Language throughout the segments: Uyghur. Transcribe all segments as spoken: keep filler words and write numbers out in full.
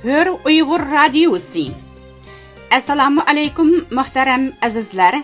ھۆر ئۇيغۇر رادىيوسى. ئەسسالامۇ ئەلەيكۇم، مۇھتەرەم ئەزىزلەر.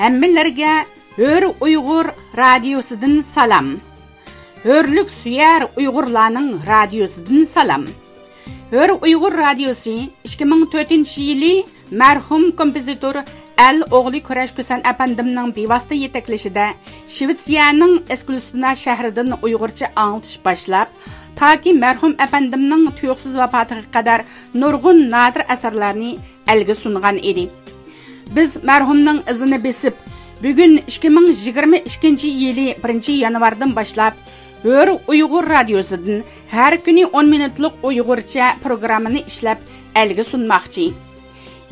ھەممىلەرگە ھۆر ئۇيغۇر رادىيوسىدىن سالام. ھۆرلۈك سۆيەر ئۇيغۇرلارنىڭ رادىيوسىدىن سالام. ھۆر ئۇيغۇر رادىيوسى ئىككى مىڭ تۆتىنچى يىلى مەرھۇم كومپوزىتور ئەل ئوغلى كۈرەش كۈسەن ئەپەندىمنىڭ بىۋاسىتە يېتەكلىشىدە شىۋېتسىيەنىڭ ئېسكۇلسىنا شەھىرىدىن ئۇيغۇرچە ئاڭلىتىش باشلاپ، تاكى مەرھۇم ئەپەندىمنىڭ تۇيۇقسىز ۋاپاتىغا قەدەر نۇرغۇن نادىر ئەسەرلەرنى ئەلگە سۇنغان ئىدى. بىز مەرھۇمنىڭ ئىزىنى بېسىپ، بۈگۈن ئىككى مىڭ يىگىرمە ئىككىنچى يىلى بىرىنچى يانۋاردىن باشلاپ، ھۆر ئۇيغۇر رادىيوسىدىن ھەر كۈنى ئون مىنۇتلۇق ئۇيغۇرچە پروگراممىنى ئىشلەپ ئەلگە سۇنماقچى.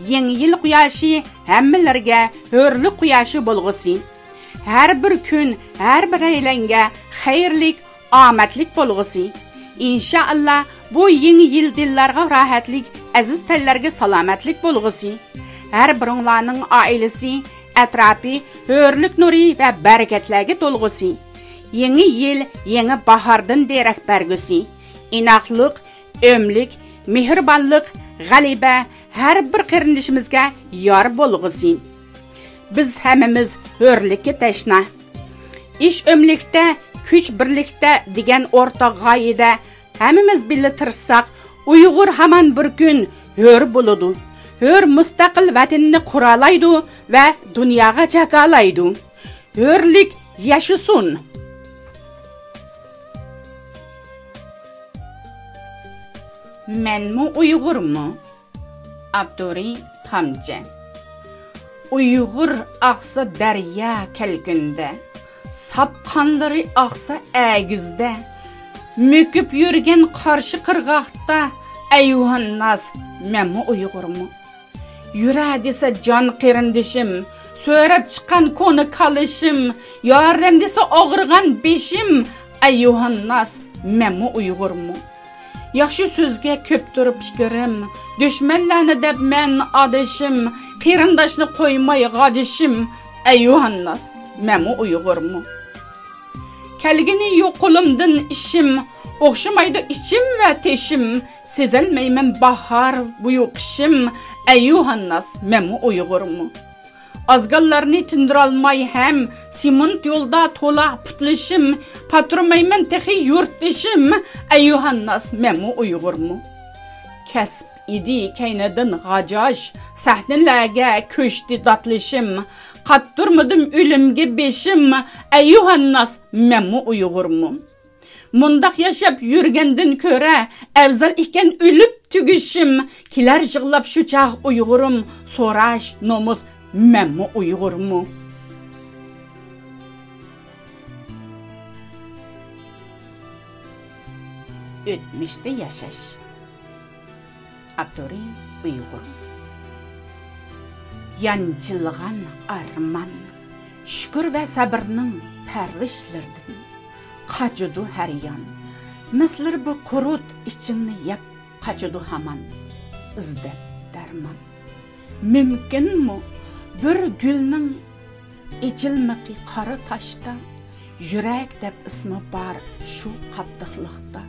يېڭى يىل قۇياشى ھەممىلەرگە ھۆرلۈك قۇياشى بولغۇسى. ھەر بىر كۈن ھەر بىرەيلەنگە خەيرلىك، ئامەتلىك بولغۇسى. ئىنشائاللا، بۇ يېڭى يىل دىللارغا راھەتلىك، ئەزىز تەنلەرگە سالامەتلىك بولغۇسى. ھەر بىرىڭلارنىڭ ئائىلىسى، ئەتراپى ھۆرلۈك نۇرى ۋە بەرىكەتلەرگە تولغۇسى. يېڭى يىل يېڭى باھاردىن دېرەك بەرگۈسى. ئىناقلىق، ئۆملۈك، مېھرىبانلىق، غەلىبە ھەر بىر قېرىندىشىمىزگە يار بولغۇسى. بىز ھەممىمىز ھۆرلۈككە تەشنا. ئىش ئۆملۈكتە، كۈچ بىرلىكتە دېگەن ئورتاق غايىدە ھەممىمىز بىللە تىرىشساق، ئۇيغۇر ھامان بىر كۈن ھۆر بولىدۇ. ھۆر مۇستەقىل ۋەتىنىنى قۇرالايدۇ ۋە دۇنياغا جاكارلايدۇ. ھۆرلۈك ياشىسۇن! مەنمۇ ئۇيغۇرمۇ؟ ئاپتورى تامچە. ئۇيغۇر ئاقسا دەريا كەلكۈندە، ساپ قانلىرى ئاقسا ئەگىزدە، مۆكۈپ يۈرگەن قارشى قىرغاقتا، ئەييۇھەنناس، مەنمۇ ئۇيغۇرمۇ؟ يۈرە دېسە جان قېرىندىشىم، سۆرەپ چىققان كونا كالىشىم، ياردەم دېسە ئاغرىغان بېشىم، ئەييۇھەنناس، مەنمۇ ئۇيغۇرمۇ؟ ياخشى سۆزگە كۆپتۇر پىكرىم، دۈشمەنلەرنى دەپ مەن ئادىشىم، قېرىنداشنى قويماي غادىشىم، ئەييۇھەنناس، مەنمۇ ئۇيغۇرمۇ؟ كەلگىنى يوق قولۇمدىن ئىشىم، ئوخشىمايدۇ ئىچىم ۋە تېشىم، سېزەلمەيمەن باھار بۇيۇ قىشىم، ئەييۇھەنناس، مەنمۇ ئۇيغۇرمۇ؟ ئازگاللارنى تىندۇرالماي ھەم، سېمونت يولدا تولا پۇتلىشىم، پاتۇرمايمەن تېخى يۇرتدىشىم، ئەييۇھەنناس، مەنمۇ ئۇيغۇرمۇ؟ كەسىپ ئىدى كەينىدىن غاجاش، سەھنىلەرگە كۆچتى داتلىشىم، قاتتۇرمىدىم ئۆلۈمگە بېشىم، ئەييۇھەنناس، مەنمۇ ئۇيغۇرمۇ؟ مۇنداق ياشاپ يۈرگەندىن كۆرە، ئەۋزەل ئىكەن ئۆلۈپ تۈگىشىم. كېلەر يىغلاپ شۇ چاغ ئۇيغۇرۇم، سوراش نومۇس، مەنمۇ ئۇيغۇرمۇ؟ ئۆتمۈشتە ياشاش. ئاپتورى ئۇيغۇر. يانچىلغان ئارمان، شۈكۈر ۋە سەبرنىڭ پەرۋىشلىرىدىن قاچىدۇ ھەر يان. مىسلىر بۇ قۇرۇت ئىچىڭنى يەپ قاچىدۇ ھامان ئىزدەپ دەرمان. مۇمكىنمۇ بىر گۈلنىڭ ئېچىلمىقى قارا تاشتا، يۈرەك دەپ ئىسمى بار شۇ قاتتىقلىقتا.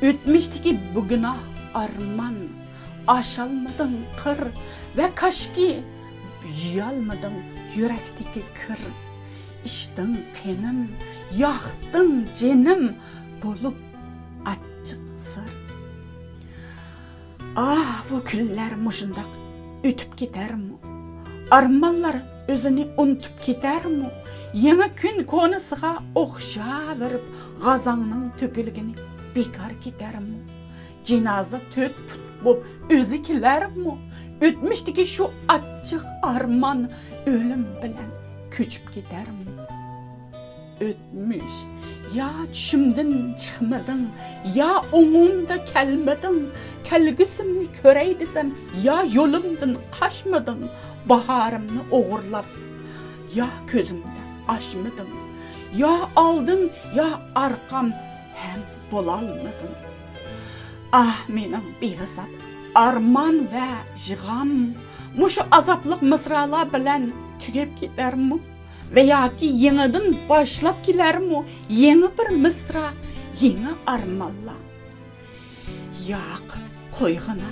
ئۆتمۈشتىكى بىگۇناھ ئارمان، ئاشالمىدىڭ قىر ۋە كاشكى، يۇيالمىدىڭ يۈرەكتىكى كىر. ئىچتىڭ قېنىم، ياقتىڭ جېنىم، بولۇپ ئاچچىق سىر. ئاھ، بۇ كۈنلەر مۇشۇنداق ئۆتۈپ كېتەرمۇ؟ ئارمانلار ئۆزىنى ئۇنتۇپ كېتەرمۇ؟ يېڭى كۈن كونىسىغا ئوخشاۋېرىپ، غازاڭنىڭ تۆكۈلگىنى بىكار كېتەرمۇ؟ جىنازا تۆت پۇت بوپ ئۆزى كېلەرمۇ؟ ئۆتمۈشتىكى شۇ ئاچچىق ئارمان ئۆلۈم بىلەن كۆچۈپ كېتەرمۇ؟ ئۆتمۈش، يا چۈشۈمدىن چىقمىدىڭ، يا ئوڭۇمدا كەلمىدىڭ. كەلگۈسىمنى كۆرەي دېسەم، يا يولۇمدىن قاچمىدىڭ. باھارىمنى ئوغرىلاپ، يا كۆزۈمدە ئاچمىدىڭ. يا ئالدىڭ، يا ئارقام، ھەم بولالمىدىڭ. ئاھ، مېنىڭ بىھېساب ئارمان ۋە يىغام، مۇشۇ ئازابلىق مىسرالار بىلەن تۈگەپ كېتەرمۇ؟ ۋە ياكى يېڭىدىن باشلاپ كېلەرمۇ؟ يېڭى بىر مىسرا، يېڭى ئارمانلار. ياق، قويغىنا.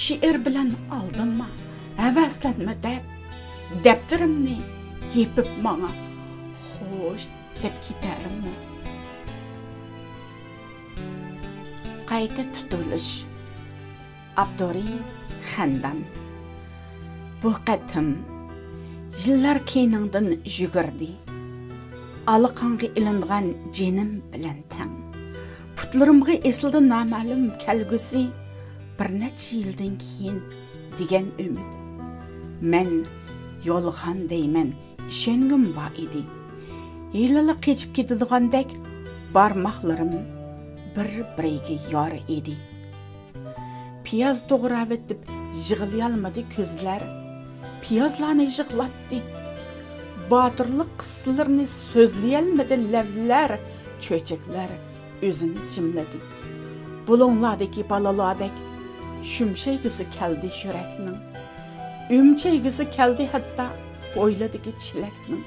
شېئىر بىلەن ئالدانما، ھەۋەسلەنمە دەپ، دەپتىرىمنى يېپىپ ماڭا خوش دەپ كېتەرمۇ؟ قايتا تۇتۇلۇش. ئاپتورى: خەندان. بۇ قېتىم يىللار كەينىڭدىن يۈگۈردى. ئالىقاڭغا ئېلىنغان جېنىم بىلەن تەڭ. پۇتلىرىمغا ئېسىلدى نامەلۇم كەلگۈسى، بىر نەچچە يىلدىن كېيىن دېگەن ئۈمىد. مەن يالغان دەيمەن، ئىشەنگۈم بار ئىدى. ھېلىلا قېچىپ كېتىدىغاندەك بارماقلىرىم بىر-بىرىگە يار ئىدى. پىياز توغراۋېتىپ يىغلىيالمىدى كۆزلەر، پىيازلارنى يىغلاتتى. باتۇرلۇق قىسسىلىرىنى سۆزلىيەلمىدى لەۋلەر، چۆچەكلەر ئۆزىنى جىملىدى. بۇلۇڭلاردىكى بالىلاردەك شۈمشەيگۈسى كەلدى يۈرەكنىڭ. ئۈمچەيگۈسى كەلدى ھەتتا ھويلىدىكى چېلەكنىڭ.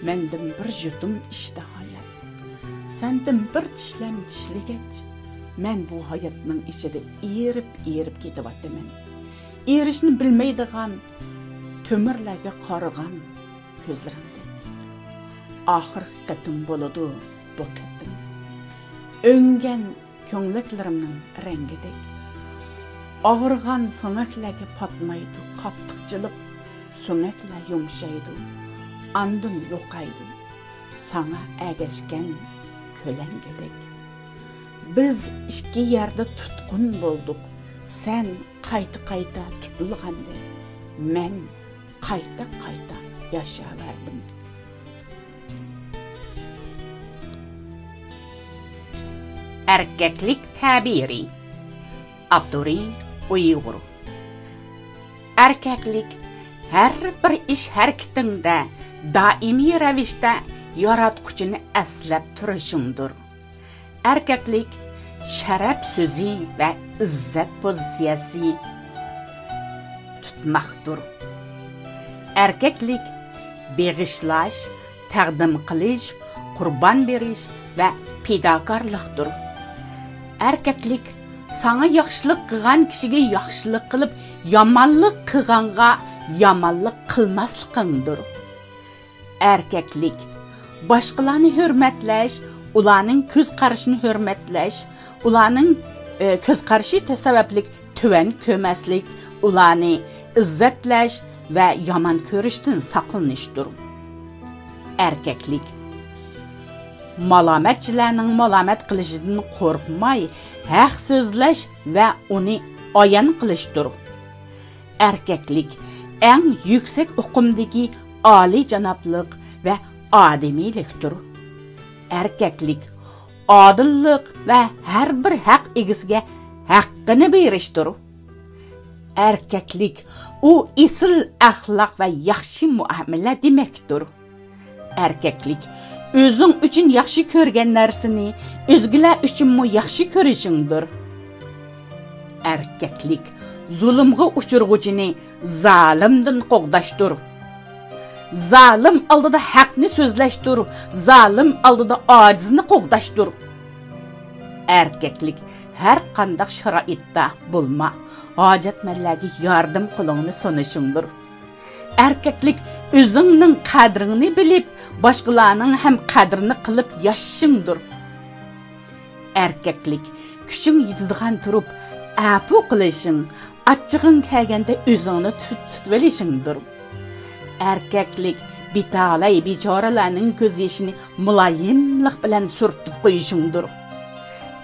مەندىن بىر يۇتۇم ئىچتە ھايات، سەندىن بىر چىشلەم چىشلىگەچ، مەن بۇ ھاياتنىڭ ئىچىدە ئېرىپ-ئېرىپ كېتىۋاتىمەن. ئېرىشنى بىلمەيدىغان تۆمۈرلەرگە قارىغان كۆزلىرىڭدەك. ئاخىرقى قېتىم بولىدۇ بۇ قېتىم. ئۆڭگەن كۆڭلەكلىرىمنىڭ رەڭگىدەك. ئاغرىغان سۆڭەكلەرگە پاتمايدۇ قاتتىق جىلىق، سۆڭەكلەر يۇمشايدۇ، ئاندىن يوقايدۇ ساڭا ئەگەشكەن كۆلەڭگىدەك. بىز ئىككى يەردە تۇتقۇن بولدۇق، سەن قايتا-قايتا تۇتۇلغاندەك، مەن قايتا-قايتا ياشاۋەردىم. ئەركەكلىك تەبىرى. ئاپتورى: ئۇيغۇر. ئەركەكلىك ھەر بىر ئىش ھەرىكىتىڭدە دائىمىي رەۋىشتە ياراتقۇچىنى ئەسلەپ تۇرۇشۇڭدۇر. ئەركەكلىك شەرەپ سۆزى ۋە ئىززەت پوزىتسىيەسى تۇتماقتۇر. ئەركەكلىك بېغىشلاش، تەقدىم قىلىش، قۇربان بېرىش ۋە پىداكارلىقتۇر. ئەركەكلىك ساڭا ياخشىلىق قىلغان كىشىگە ياخشىلىق قىلىپ، يامانلىق قىلغانغا يامانلىق قىلماسلىقىڭدۇر. ئەركەكلىك باشقىلارنى ھۆرمەتلەش، ئۇلارنىڭ كۆز قارىشىنى ھۆرمەتلەش، ئۇلارنىڭ، ئە، كۆز قارىشى سەۋەبلىك تۆۋەن كۆرمەسلىك، ئۇلارنى ئىززەتلەش ۋە يامان كۆرۈشتىن ساقلىنىشتۇر. ئەركەكلىك مالامەتچىلەرنىڭ مالامەت قىلىشىدىن قورقماي، ھەق سۆزلەش ۋە ئۇنى ئايان قىلىشتۇر. ئەركەكلىك ئەڭ يۈكسەك ئۇقۇمدىكى ئالىيجانابلىق ۋە ئادىمىيلىكتۇر. ئەركەكلىك ئادىللىق ۋە ھەر بىر ھەق ئىگىسىگە ھەققىنى بېرىشتۇر. ئەركەكلىك ئۇ ئېسىل ئەخلاق ۋە ياخشى مۇئامىلە دېمەكتۇر. ئەركەكلىك ئۆزۈڭ ئۈچۈن ياخشى كۆرگەن نەرسىنى ئۆزگىلەر ئۈچۈنمۇ ياخشى كۆرۈشۈڭدۇر. ئەركەكلىك زۇلۇمغا ئۇچرىغۇچىنى زالىمدىن قوغداشتۇر. زالىم ئالدىدا ھەقنى سۆزلەشتۇر، زالىم ئالدىدا ئاجىزنى قوغداشتۇر. ئەركەكلىك ھەر قانداق شارائىتتا بولما، ھاجەتمەنلەرگە ياردەم قولۇڭنى سۇنۇشۇڭدۇر. ئەركەكلىك ئۆزۈڭنىڭ قەدرىڭنى بىلىپ، باشقىلارنىڭ ھەم قەدرىنى قىلىپ ياشىشىڭدۇر. ئەركەكلىك كۈچۈڭ يېتىدىغان تۇرۇپ ئەپۇ قىلىشىڭ، ئاچچىقىڭ كەلگەندە ئۆزۈڭنى تۇت-، تۇتۇۋېلىشىڭدۇر. ئەركەكلىك بىتالاي بىچارىلەرنىڭ كۆز يېشىنى مۇلايىملىق بىلەن سۈرتۈپ قويۇشۇڭدۇر.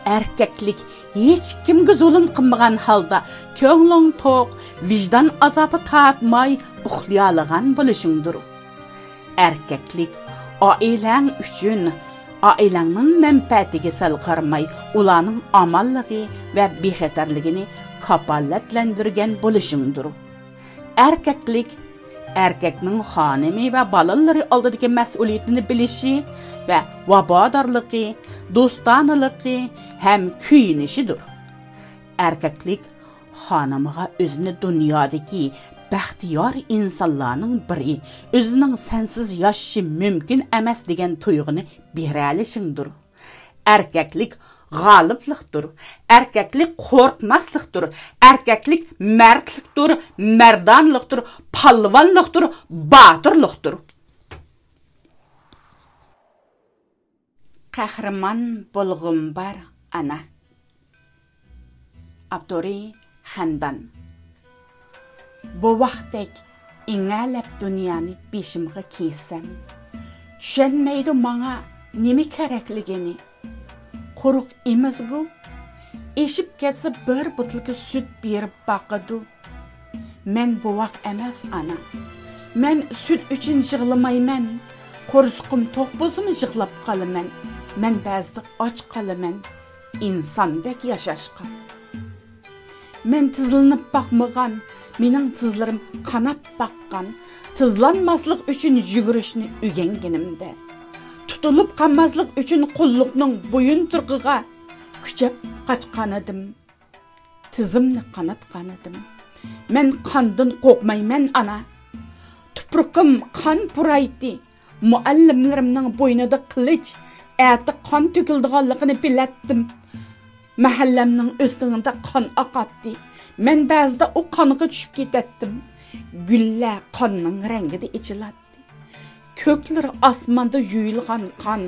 ئەركەكلىك ھېچكىمگە زۇلۇم قىلمىغان ھالدا كۆڭلۈڭ توق، ۋىجدان ئازابى تارتماي ئۇخلىيالىغان بولۇشۇڭدۇر. ئەركەكلىك ئائىلەڭ ئۈچۈن، ئائىلەڭنىڭ مەنپەئەتىگە سەل قارىماي، ئۇلارنىڭ ئامانلىقى ۋە بىخەتەرلىكىنى كاپالەتلەندۈرگەن بولۇشۇڭدۇر. ئەركەكلىك ئەركەكنىڭ خانىمى ۋە بالىلىرى ئالدىدىكى مەسئۇلىيىتىنى بىلىشى ۋە ۋاپادارلىقى، دوستانىلىقى ھەم كۆيۈنۈشىدۇر. ئەركەكلىك خانىمىغا ئۆزىنى دۇنيادىكى بەختىيار ئىنسانلارنىڭ بىرى، ئۆزىنىڭ سەنسىز ياشىشى مۇمكىن ئەمەس دېگەن تۇيغۇنى بېرەلىشىڭدۇر. ئەركەكلىك غالىبلىقتۇر. ئەركەكلىك قورقماسلىقتۇر. ئەركەكلىك مەردلىكتۇر، مەردانىلىقتۇر، پالۋانلىقتۇر، باتۇرلۇقتۇر. قەھرىمان بولغۇم بار، ئانا. ئاپتورى: خەندان. بوۋاقتەك ئىڭەلەپ دۇنيانى بېشىمغا كىيسەم، چۈشەنمەيدۇ ماڭا نېمە كېرەكلىكىنى. قۇرۇق ئېمىزگۇ ئېشىپ كەتسە، بىر بوتۇلكا سۈت بېرىپ باقىدۇ. مەن بوۋاق ئەمەس، ئانا. مەن سۈت ئۈچۈن يىغلىمايمەن. قورسىقىم توق بولسىمۇ يىغلاپ قالىمەن. مەن بەزىدە ئاچ قالىمەن، ئىنساندەك ياشاشقا. مەن تىزلىنىپ باقمىغان، مېنىڭ تىزلىرىم قاناپ باققان. تىزلانماسلىق ئۈچۈن يۈگۈرۈشنى ئۆگەنگىنىمدە، تۇتۇلۇپ قالماسلىق ئۈچۈن قۇللۇقنىڭ بويۇنتۇرۇقىغا كۈچەپ قاچقانىدىم. تىزىمنى قاناتقانىدىم. مەن قاندىن قورقمايمەن، ئانا. تۇپرىقىم قان پۇرايتتى. مۇئەللىملىرىمنىڭ بوينىدا قىلىچ، ئەتە قان تۆكۈلىدىغانلىقىنى بىلەتتىم. مەھەللەمنىڭ ئۆستىڭىدە قان ئاقاتتى. مەن بەزىدە ئۇ قانغا چۈشۈپ كېتەتتىم. گۈللەر قاننىڭ رەڭگىدە ئېچىلاتتى. كۆكلىرى ئاسماندا يۇيۇلغان قان،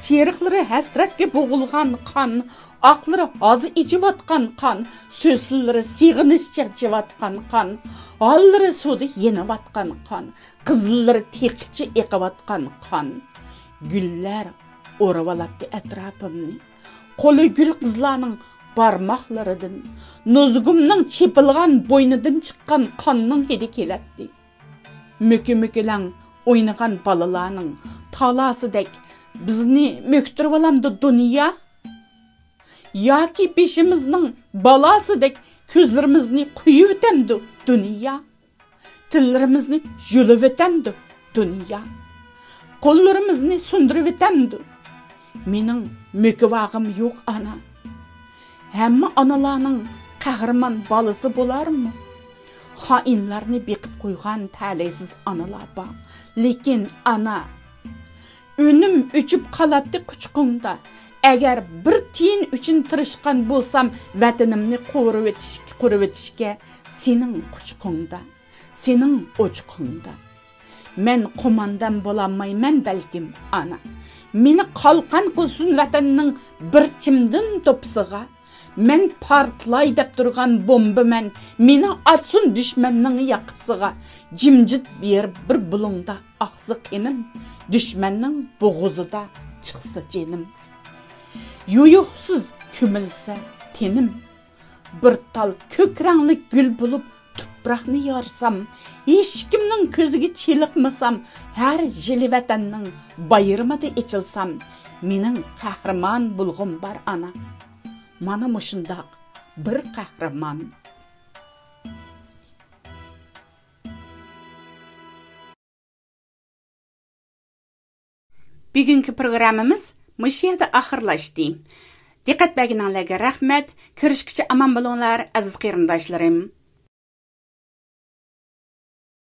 سېرىقلىرى ھەسرەتكە بوغۇلغان قان، ئاقلىرى ھازا ئېچىۋاتقان قان، سۇسىللىرى سېغىنىش چېچىۋاتقان قان، ھاللىرى سۇدا يېنىۋاتقان قان، قىزىللىرى تېخىچە ئېقىۋاتقان قان. گۈللەر ئورىۋالاتتى ئەتراپىمنى. قولى گۈل قىزلارنىڭ بارماقلىرىدىن، نۇزۇگۇمنىڭ چېپىلغان بوينىدىن چىققان قاننىڭ ھىدى كېلەتتى. مۆكە-مۆكىلەڭ ئوينىغان بالىلارنىڭ تالاسىدەك بىزنى مۆكتۈرۈۋالامدۇ دۇنيا؟ ياكى بېشىمىزنىڭ بالاسىدەك كۆزلىرىمىزنى قويۇۋېتەمدۇ دۇنيا؟ تىللىرىمىزنى يۇلۇۋېتەمدۇ دۇنيا؟ قوللىرىمىزنى سۇندۇرۇۋېتەمدۇ؟ مېنىڭ مۆكۈۋالغۇم يوق، ئانا. ھەممە ئانىلارنىڭ قەھرىمان بالىسى بولارمۇ؟ خائىنلارنى بېقىپ قويغان تەلەيسىز ئانىلار بار. لېكىن، ئانا، ئۈنۈم ئۆچۈپ قالاتتى قۇچىقىڭدا. ئەگەر بىر تىيىن ئۈچۈن تىرىشقان بولسام، ۋەتىنىمنى قورۇۋېتىش-، قورۇۋېتىشكە سېنىڭ قۇچىقىڭدا، سېنىڭ ئوچىقىڭدا. مەن قوماندان بولالمايمەن بەلكىم، ئانا. مېنى قالقان قىلسۇن ۋەتەننىڭ بىر چىمدىن دوپپىسىغا. مەن پارتلاي دەپ تۇرغان بومبىمەن، مېنى ئاتسۇن دۈشمەننىڭ ياقىسىغا. جىمجىت بېرىپ بىر بۇلۇڭدا ئاقسا قېنىم، دۈشمەننىڭ بوغۇزىدا چىقسا جېنىم. يۇيۇقسىز كۆمۈلسە تېنىم. بىر تال كۆك رەڭلىك گۈل بولۇپ تۇپراقنى يارسام، ھېچكىمنىڭ كۆزىگە چېلىقمىسام، ھەر يىلى ۋەتەننىڭ بايرىمىدا ئېچىلسام، مېنىڭ قەھرىمان بولغۇم بار، ئانا. مانا مۇشۇنداق بىر قەھرىمان. بۈگۈنكى پروگراممىمىز مۇشۇ يەردە ئاخىرلاشتى. دىققەت بەرگىنىڭلارغا رەھمەت. كۆرۈشكىچە ئامان بولۇڭلار، ئەزىز قېرىنداشلىرىم.